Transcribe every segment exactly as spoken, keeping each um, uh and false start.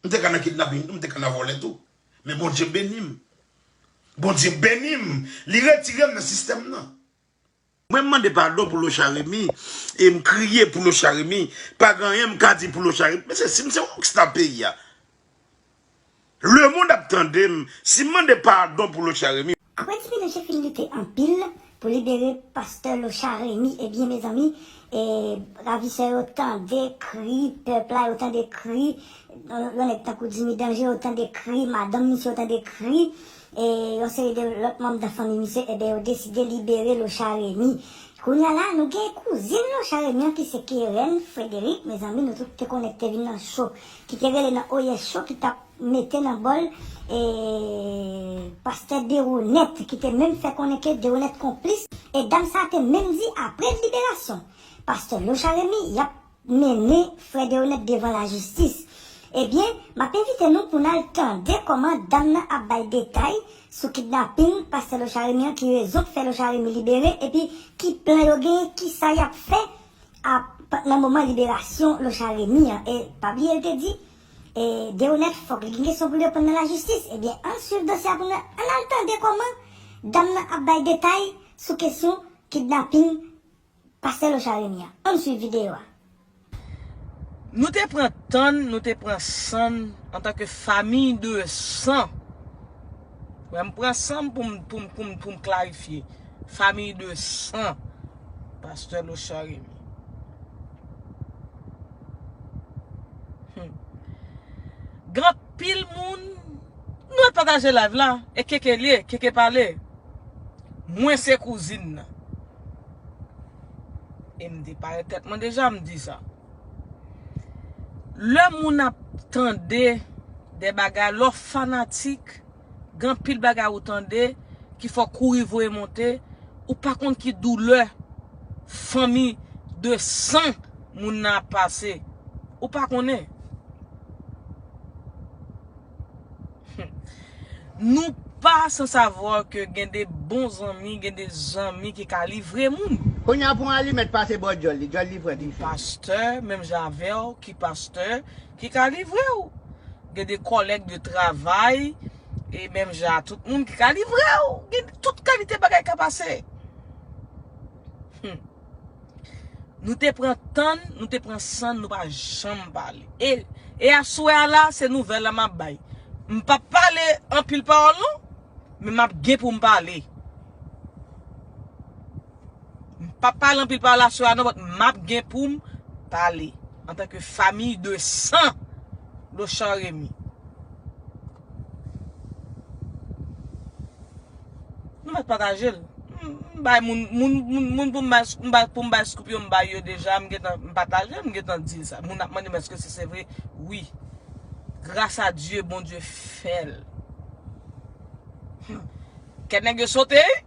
M te ka nan kidnaping tou, m te ka nan vòlè tou. Men Bondye beni m. Bondye beni m. Li retire m nan sistèm nan. Mwen, m mande padon pou Locha Remy, e m kriye pou Locha Remy. Pa gen anyen m ka di pou Locha Remy. Mesye, si m se rockstar peyi a, lemonn ap tande m, si m mande padon pou Locha Remy. Apre Ti Pidonche fin lite anpil pou libere pastè Locha Remy, ebyen, mezanmi, e, ravisè yo tande kri pèp la, yo tande kri, yon, yon nèg tankou Jimmy Danger, yo tande kri madanm misye, yo tande kri, e, yon seri de lòt manm nan fanmi misye, ebyen, yo deside libere Locha Remy. Kounye a la, nou gen kouzin Locha Remy an ki se Keren Frederick, mezanmi, nou tout te konnen ki te vin nan cho, ki te rele nan Oyè Cho, ki t ap mete nan bòl, e, pastè Deronette, ki te menm fè konnen ke Deronette konplis, e dam sa te menm di apre liberasyon pastè Locha Remy, y ap mennen frè Deronette devan lajistis. Ebyen, m ap envite nou pou n al tande kòman dam nan ap bay detay sou kidnaping pastè Locha Remy an, ki rezon k fè Locha Remy libere, epi ki plan yo genyen, kisa y ap fè ap, nan moman liberasyon Locha Remy an. E pa bliye l te di, e, Deronette fòk li gen kesyon pou l reponn nan lajistis. Ebyen, ann swiv dosye a pou nou, ann al tande kòman dam nan ap bay detay sou kesyon kidnaping pastè Locha Remy an. Ann swiv videyo a. Nou te pran tan n, nou te pran san n antanke famiy de san. Wè, m pran san m pou m, pou m, pou m, pou m klarifye. Famiy de san pastè Locha Remy. Hmm. Gen anpil moun, nou al pataje live la, e Keke l ye, Keke pale. Mwen se kouzin nan. E m deparèt tèt mwen deja, m di sa. Lè moun ap tande de bagay, lè w fanatik, gen anpil bagay ou tande ki fè w kouri voye monte, ou pa konn ki doulè fanmi de san moun nan ap pase. Ou pa konnen. Nou pa sans savoir que gen de bon zanmi, gen de zanmi ki ka livre moun. Kounye a pran alimèt pase bò djòl li, djòl li frèt li fini. Pastè, menm jan avè w, ki pastè, ki ka livre w. Gen de kòlèg de travay, e menm jan a tout moun ki ka livre w. Gen tout kalite bagay ka pase. Hmm. Nou te pran tan n, nou te pran san n, nou pa janm pale. E, e aswè a la, se nouvèl la m ap bay. M p ap pale anpil pawòl non, men m ap gen pou m pale. M p ap pale anpil pawòl aswè a non, but m ap gen pou m pale. Antanke famiy de san Lochard Remy. Nou mèt pataje l. M, m bay moun, moun, moun, moun pou m bay, m bay, pou m bay scoop yo, m bay yo deja, m gentan, m pataje l, m gentan di l sa. Moun ap mande m èske se, se vre? Wi. Gras a Dye, Bondye fè l. Hmm. Kè nèg yo sote, wi.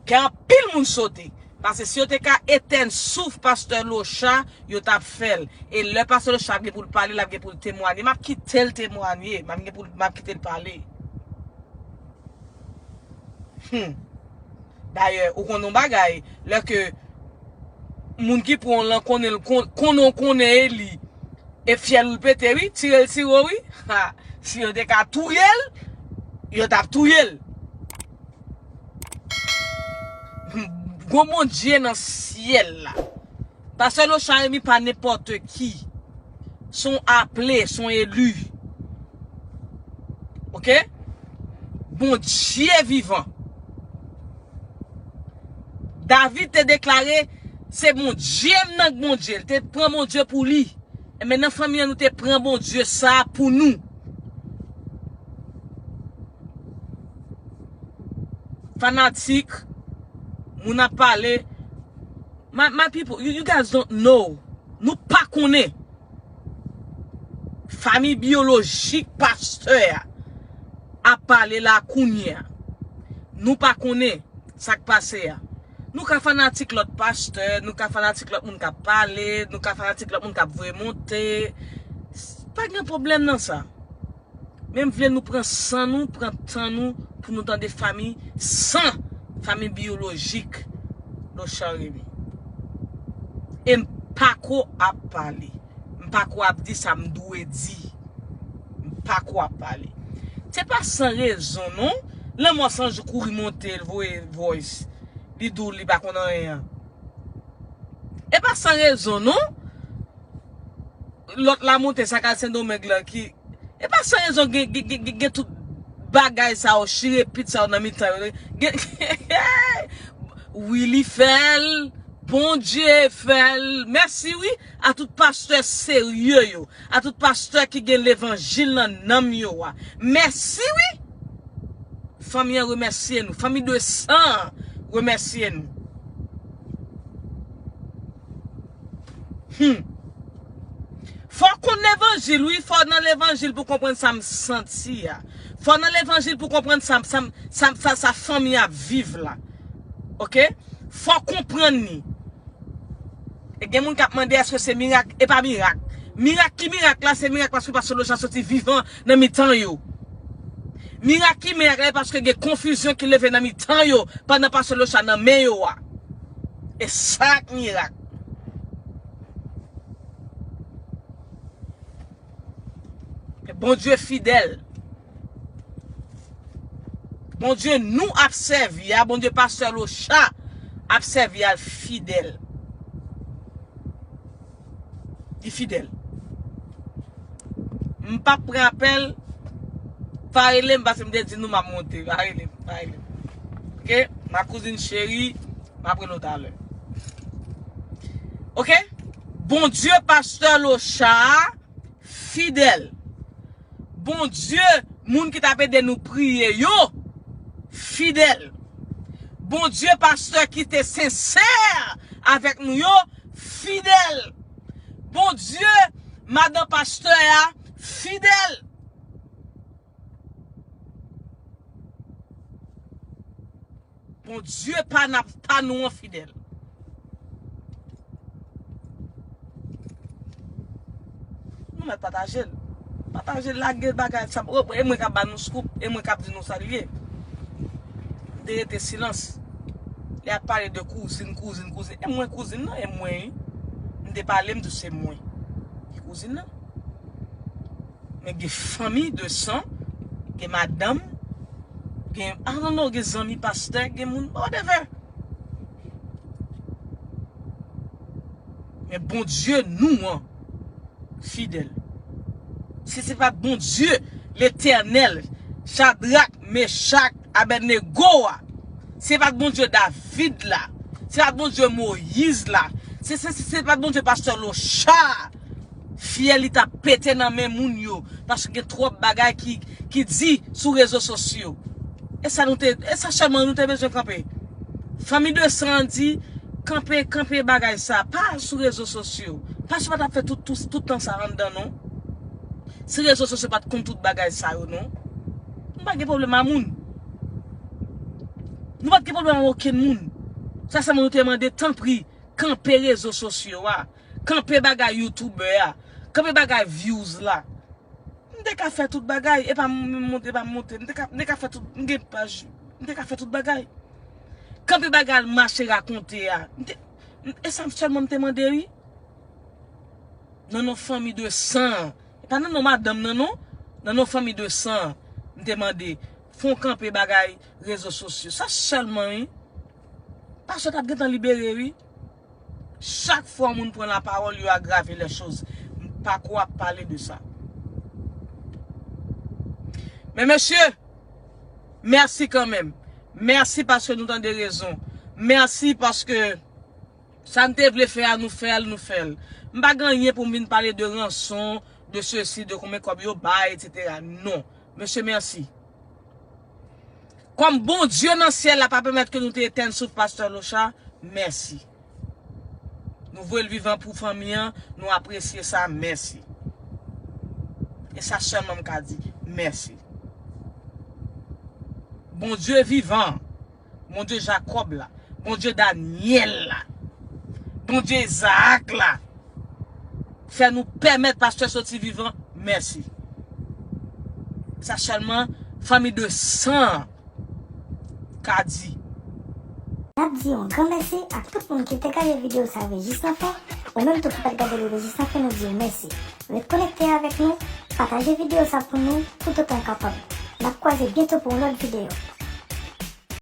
Kè anpil moun sote. Paske si yo te ka etèn souf pastè Lochard, yo t ap fè l. E lè pastè Lochard ap gen pou l pale, l ap gen pou l temwanye. M ap kite l temwanye. M ap gen pou, m ap kite l pale. Hmm. Dayè, ou konn yon bagay, lè ke moun ki pran w lan konnen l, kon-, konnen w konnen e li, e fyèl ou l pete, wi, tire l tire w, wi. Ha, si yo te ka touye l, yo t ap touye l. Gon Bondye nan syèl la. Pastè Lochard Remy pa nenpòt ki. Se yon aple, se yon eli. Oke? Bondye vivan. David te deklare, se Bondye m nan k Bondye. Li te pran Bondye pou li. Enben, nan fanmi an, nou te pran Bondye sa a pou nou. Fanatik, moun ap pale. My, my people, you, you guys don't know. Nou pa konnen. Fanmi biyolojik pastè a ap pale la kounye a. Nou pa konnen sa k pase a. Nou ka fanatik lòt pastè, nou ka fanatik lòt moun k ap pale, nou ka fanatik lòt moun k ap voye monte. Pa gen pwoblèm nan sa. Men m vle nou pran san nou, pran tan nou pou nou tande fanmi san, fanmi biyolojik Lochard Remy. E m pako ap pale. M pako ap di sa m dwe di. w ap pale. Se pa san rezon, non. Lanmò san jou kouri monte, l voye voice. Li di w li pa konn anyen an. E pa san rezon, non. Lòt la monte, sa k al Sendomeng lan, ki, e pa san rezon gen, gen, gen, gen, gen tout bagay sa yo, chire pit sa yo nan mitan yo. Gen, wi, li fè l. Bondye fè l. Mèsi, wi, a tout pastè serye yo, a tout pastè ki gen levanjil nan nanm yo a. Mèsi, wi. Fanmi an remèsye nou. Fanmi de san an remèsye nou. Hmm. Fò w konn levanjil, wi. Fò w nan levanjil pou w konprann sa m santi a. Fò w nan levanjil pou w konprann sa, sa, sa, sa, sa fanmi ap viv la. Oke? Fò w konprann li. E gen moun k ap mande èske se mirak? E pa mirak. Mirak ki mirak la, se mirak paske pastè Locha soti vivan nan mitan yo. Mirak ki mirak la, e paske gen konfizyon ki leve nan mitan yo pandan pastè Locha nan men yo a. E sa k mirak. Bondye fidèl. Bondye nou ap sèvi a, Bondye pastè Locha ap sèvi a, l fidèl. Li fidèl. M p ap pran apèl. Pa rele m paske m te di nou m ap monte. Pa rele m, pa rele m. Oke? Ma cousine chérie, m ap rele w talè. Oke? Bondye pastè Locha fidèl. Bondye, moun ki t ap ede nou priye yo, fidèl. Bondye, pastè ki te sensè avèk nou yo, fidèl. Bondye, madan pastè a, fidèl. Bondye pa n ap, pa nou an fidèl. Nou mèt pataje l. Pataje l, lage bagay sa. E mwen k ap ba nou scoop, e mwen k ap di nou sa l ye. M te rete silans. Lè y ap pale de kouzin, kouzin, kouzin. E mwen kouzin nan, e mwen, wi. M te pale, m di se mwen ki kouzin nan. Men gen fanmi de san, gen madanm, gen, I don't know, gen zanmi pastè, gen moun, whatever. Men Bondye nou an fidèl. Si se pa t Bondye, Letènèl, Chadrak, Mechak, Abèdnego a, se pa t Bondye David la, se pa t Bondye Moyiz la, se, se, se, se pa t Bondye pastè Locha a, fyèl li t ap pete nan men moun yo, paske gen twòp bagay ki, ki di sou rezo sosyo. E sa nou te, e sa sèlman nou te bezwen kanpe. Fanmi de san an di, kanpe, kanpe bagay sa, pa al sou rezo sosyo. Pastè pa t ap fè tout, tout, tout tan sa anndan, non. Si rezo sosyo pa t konn tout bagay sa yo, non. Nou pa gen pwoblèm a moun. Nou pa t gen pwoblèm a okenn moun. Sa sèlman nou te mande, tanpri, kanpe rezo sosyo a. Kanpe bagay youtubè a. Kanpe bagay views la. M te ka fè tout bagay. E pa m monte, e pa m monte. M te ka, m te ka fè tout, m gen paj. M te ka fè tout bagay. Kanpe bagay al mache rakonte a. M te, e sa sèlman m te mande, wi. Nan non fanmi de san an. E pa nan non madanm nan, non. Nan non fanmi de san an. M te mande, fè w kanpe bagay rezo sosyo. Sa sèlman, wi. Pastè t ap gentan libere, wi. Chak fwa yon moun pran lapawòl, yo agrave lè choz. M pa ko ap pale de sa. Men mesye, mèsi kanmenm. Mèsi paske nou tande rezon. Mèsi paske sa n te vle fè a, nou fè l, nou fè l. M pa gen anyen pou m vin pale de ranson, de sesi, de konbyen kòb yo bay, etsetera. Non. Mesye, mèsi. Kòm Bondye nan syèl la pa pèmèt ke nou te etèn souf pastè Locha, mèsi. Nou voye l vivan pou fanmi an, nou apresye sa, mèsi. E sa sèlman m ka di, mèsi. Bondye vivan, Bondye Jakòb la, Bondye Danyèl la, Bondye Izaak la, fè nou pèmèt pastè soti vivan, mèsi. Sa sèlman fanmi de san an ka di. N ap di yon gran mèsi ak tout moun ki te gade videyo sa rive jis nan fen, ou menm tou ki pa t gade l rive jis nan fen, nou di w mèsi. Ret konekte avèk nou, Pataje videyo sa pou nou toutotan w kapab. N ap kwaze byento pou yon lòt videyo.